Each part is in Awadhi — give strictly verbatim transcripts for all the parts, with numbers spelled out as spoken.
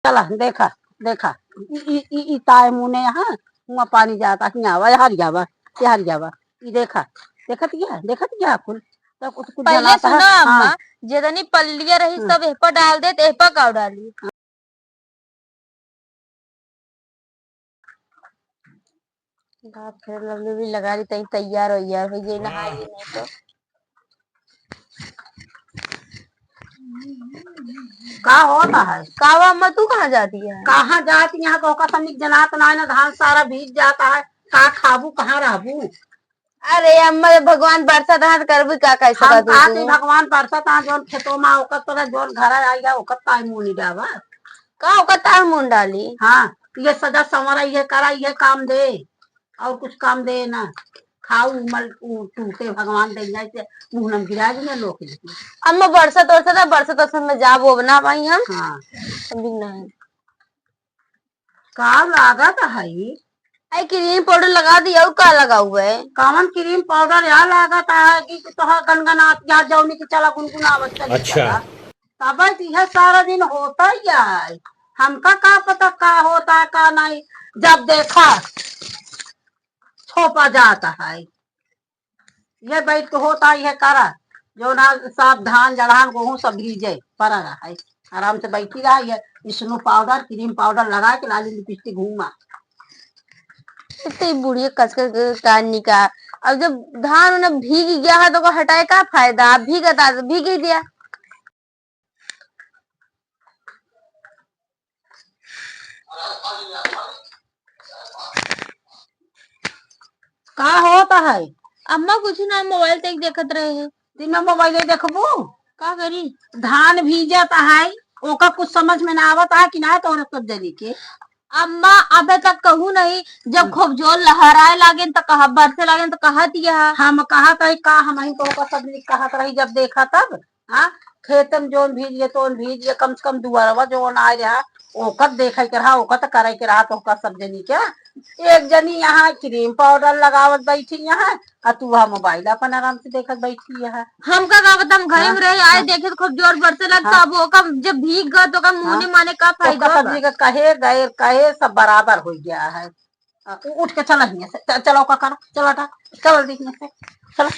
चला, देखा, देखा, ई, ई, ई, ई ताए मुने यहाँ, हुआ पानी जाता, हियाँ आवा, यहाँ जावा, यहाँ जावा, ई देखा, देखत गया, देखत गया कुल, तो कुछ, कुछ पहले जनाता है, सुना अम्मा, हाँ। जेतनी पल्लिया रही, हाँ। सब एह पर डाल देत, एह पर का डाली? बाप, फेयर लवली भी लगा ली, तई तैयार हो यार, हो जाई, नहा ली नहीं तो। का होता है? का हुआ अम्मा, तू कहाँ जाती है? कहाँ जाती है? यहाँ का ओका समझ जनात ना है, ना धान सारा भीग जाता है, का खाबू, कहाँ रहबू? अरे अम्मा, जब भगवान बरसात हाथ करबू, का कह हम सकत हूँ कहती तू? भगवान बरसात हाथ, जोन खेतों में ओकर तरह, जोन घर आई है, ओकर ताई मुनी डावा। का ओकर ताई मुन डाली? हाँ, ये सजा संवरा, ये करा, ये काम दे, और कुछ काम दे ना। खाऊ मल उ टूटे, भगवान दे जाए से मुँह नम गिरा देंगे लोग। अम्मा, बरसात, बरसात, बरसात, बरसात में जाब, वो ना पाई हम। हाँ। समझी नहीं। का लागत है? आई क्रीम पाउडर लगा दी, और का लगाऊ है? कवन क्रीम पाउडर? या लागत है कि तोहर गनगनात या जौनी की चला गुनगुनावत चली अच्छा। चला। तब यह सारा दिन होता ही है। हमका का पता का होता है, का नहीं। जब देखा, थोपा जाता है। ये बैठ के होता, ये करा, जो ना सब धान, जड़हान, गेहूं सब भीजे, पड़ा रहा है। आराम से बैठी रहा, ये स्नो पाउडर, क्रीम पाउडर लगा के लाली लिपस्टिक घूमा। इतनी बुढ़िया कचकच के कान निकाल। अब जब धान उन्हें भीग गया है, तो ओका हटाए का फायदा? अब भीगत आ, तो भीग ही दिया। का होता है? अम्मा, कुछ ना, मोबाइल तक देखत रहे हैं। दिन में मोबाइल ही देखबू? का करी? धान भीजत है, ओका कुछ समझ में ना आवत है कि ना, तो औरत सब जनी के। अम्मा, अबे तक कहू नहीं, जब हम्म। खूब जोर लहराए लागेन, तो कहा, बरसे लागेन, तो कहत यह। हम कहत है का, हम ही तो ओका सब नी कहत रही, जब देखा तब। हाँ, खेतन जोन भीज गए, तोन भीज गए, कम से कम दुआरवा जोन आए रहा, ओकर देखे के रहा, ओकर त करे के रहा, तो ओकर सब जनी के। एक जनी यहाँ क्रीम पाउडर लगावत बैठी यहाँ, आ तू वहाँ मोबाइल अपन आराम से देखत बैठी यहाँ। हमका का पता, हम घरे में हाँ, रहे, आए हाँ। देखे तो खूब जोर बरसे लगता, हाँ। अब ओकर जब भीग गए तो ओकर मुँह हाँ। ने माने का फायदा ओकर सब बा? जनी के कहे गए, कहे सब बराबर हो गया है। आ, उ-, उठ के चला हियाँ से, च-, चला ओका करा, चला हटा, चला दी हियाँ से, चला।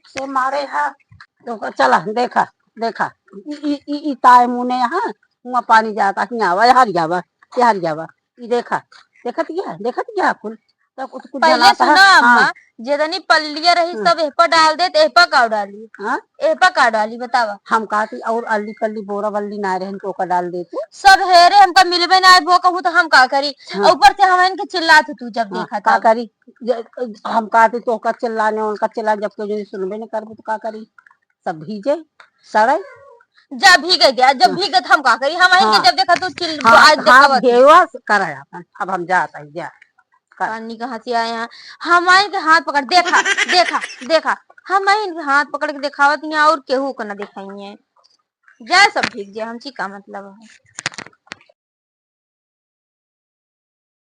से मारे हा, तो ओका चला, देखा, देखा, ई, ई, ई, ई ताए मुने यहाँ, हुआ पानी जाता, हियाँ आवा, यहाँ जावा, यहाँ जावा, ई देखा, देखत गया, देखत गया कुल, तो कुछ, कुछ पहले जनाता है, सुना हाँ। अम्मा, जेतनी पल्लिया रही, हाँ। सब एह पर डाल देत, एह पर का डाली? हाँ? एह पर का डाली, बतावा? हम कहती, और अल्ली कल्ली बोरा बल्ली ना रहन, तो ओका डाल देती। सब हेरे, हमका मिलबे ना आए, वो कहूँ तो हम का करी? हाँ। ऊपर से हम इनके चिल्लात तू जब हाँ, देखा का तब। करी? जे, हम कहती तो ओका चिल्लाने, उनका चिल्लाने, जब कोई जनी सुनबे न करबे तो का करी? सब भीजे, सड़े। जब भीगे गया, जब हाँ। भीगे तो हम का करी? हम इनके हाँ। जब देखा तू चिल-, हाँ, आज हाँ, देखावत। भेवा करे अपन, अब हम जात हई, जा। कर। पानी कहाँ से आए हैं? हम इनके हाथ पकड़, देखा, देखा, देखा। हम इनके हाथ पकड़ के देखावत ही हैं और केहू को ना देखाई हैं। जाए सब भीग जाए, हमसे का मतलब है?